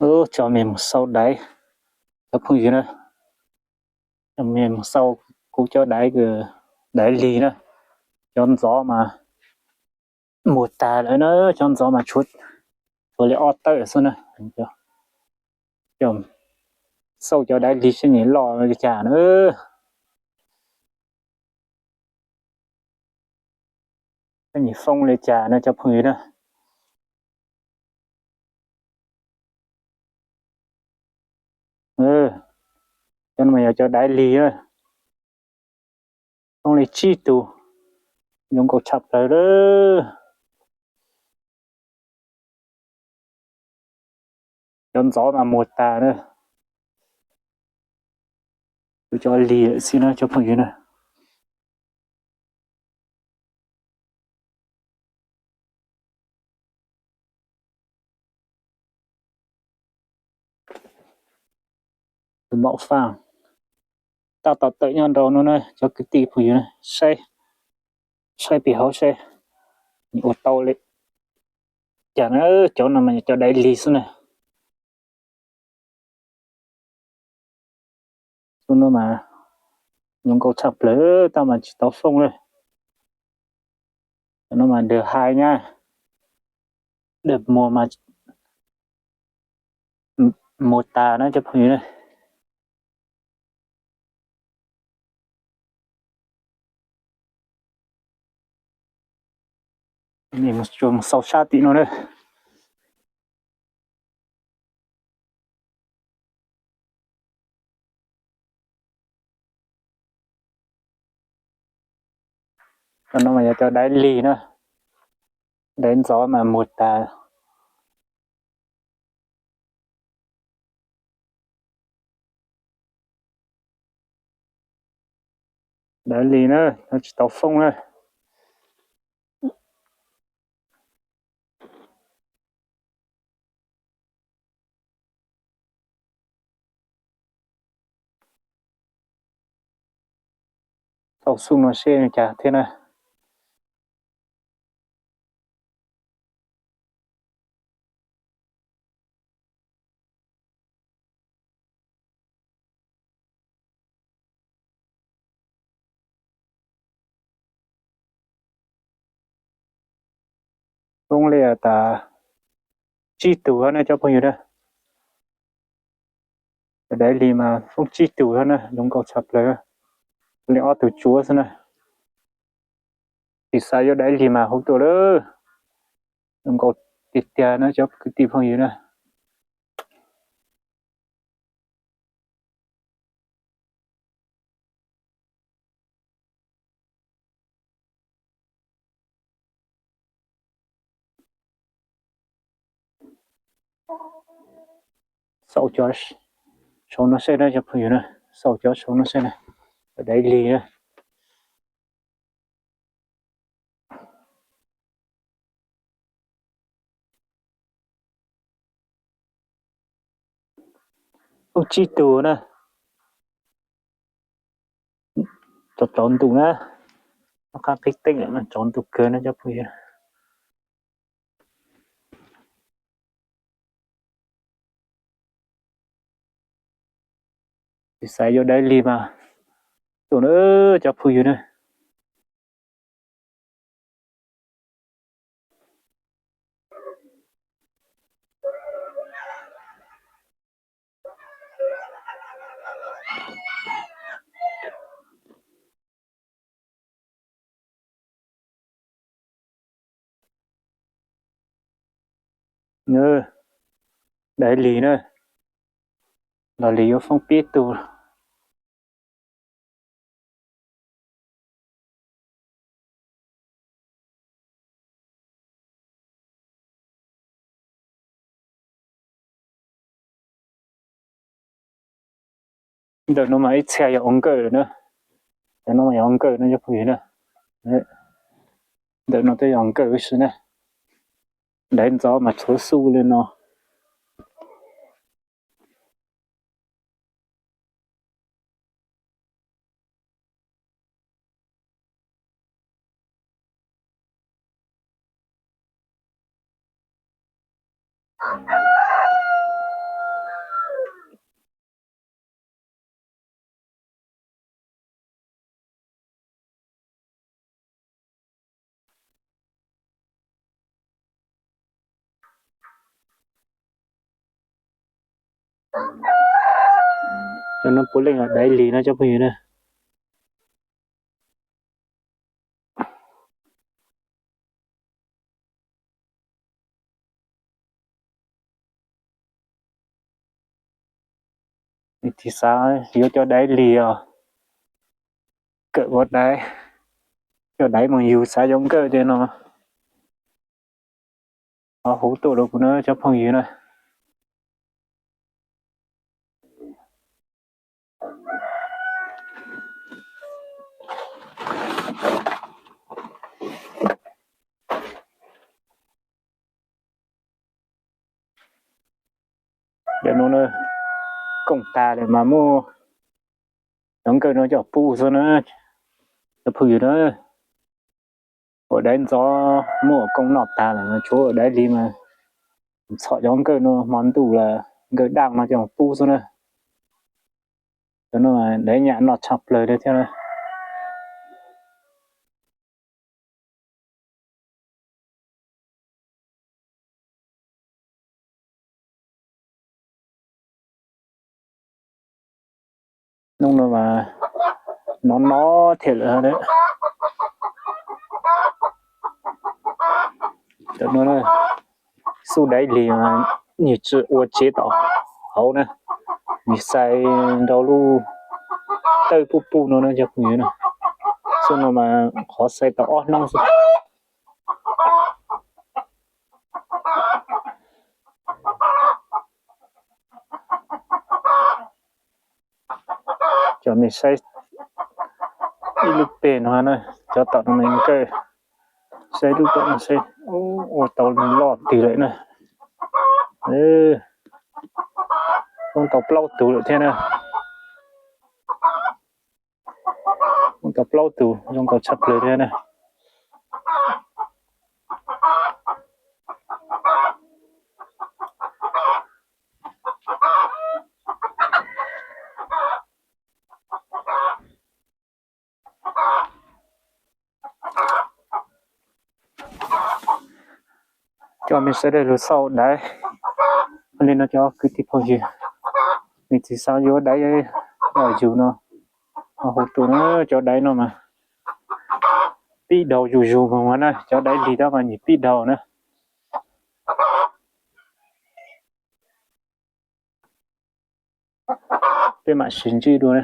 Tso mej mus xauj daiv, cov phooj ywg na. Tso mej mus xauj kuv cov daiv, daiv lig na. Cov ntxov mas muag tag lawm na, cov ntxov mas tshuav, tshuav li ob tawm xwb na. Xauj cov daiv lig seb nws loj li cas na. Seb nws foob li cas na cov phooj ywg na. Cov no mas yog cov daiv lig na. Foob li tsib tug, zoo nkauj tshaj plaws lawm. Cov ntxov mas muag tag na. Kuv cov lig lawm xwb na cov phooj ywg na. Tus maum faj tab tom tawm nyob rau no na cov kwv tij phooj ywg na, saib, saib pem hauv seb nws ua tau li cas na. Cov no mas cov daiv lig xwb na. Xub no mas zoo nkauj tshaj plaws tab mas tsis tau foob na. Cov no mas dawb hais nyab, dawb muag mas muag tas na cov phooj ywg na. Mus xauj sab tim no na. Cov no mas yog cov daiv lig na, daiv ntxov mas muag tas. Daiv lig na, tsis tau foob na. Tau xub no seb cas thiab na. Foob li tas tsib tug na cov phooj ywg na. Cov daiv lig mas foob tsib tug na, zoo nkauj tshaj plaws. Li ob tug tsuav xwb na. Tis xav yuav daiv lig mas hu tuaj lawm. Zoo nkauj tiag tiag na cov kwv tij phooj ywg na. Xauj cov saum no seb na cov phooj ywg na, xauj cov saum no seb na, cov daiv lig na. Ub, tsib tug na. Tsov tsov ntuj na. Qab qib teeb tsov ntuj kawg na cov phooj ywg. Tis xav yuav daiv lig mas tuaj na cov phooj ywg na. Daiv lig na, los lig yuav foob peb tug. Ntawm no mas ib txhia yog ua nkawj lawm na. Cov no mas yog ua nkawj no cov phooj ywg na. Ntawm no twb yog ua nkawj ib si na. Daiv ntxov mas tshuav xub li no. Cov no puav leej yog daiv lig no cov phooj ywg na. Tig xav yuav cov daiv lig os, kawm ua daiv, cov daiv mus yug xav yuav nkawj tej no. Ho hu tuaj rau kuv na cov phooj ywg na. Cov no na, koom tag lawm mas muab cov nkawj no coj pub xwb na, cov phooj ywg na. Ua daiv ntxov muab ua koom noj tag lawm mas tshuav ua daiv lig mas txhom cov nkawj no hmo ntuj lawm nkawj daj no coj pub xwb na. Cov no daiv nyam noj tshaj plaws li thiab na. Hnub no mas nov nov thiab lawm. Cov no xub daiv lig mas nws tsis ua tsev tom hauv na, nws xais nrau lub tawj puj puj no na cov phooj ywg na. Xub no mas qhov xais tau ob hnub xwb. Cov nej saib ib lub peg no na, cov tom no nkawj, saib lub tom no saib, ua tau loj twg lawm na. Ua tau plaub tug lawm thiab na. Ua tau plaub tug zoo nkauj tshaj plaws thiab na. Cov mej sawv daws lug xauj daiv li no cov kwv tij phooj ywg, nej tsis xav yuav daiv los yug no, hu tuaj na. Cov daiv no mas pib daug zuj zus mas na, cov daiv lig tab mas nws pib daug na. Peb mam sib ntsib dua na.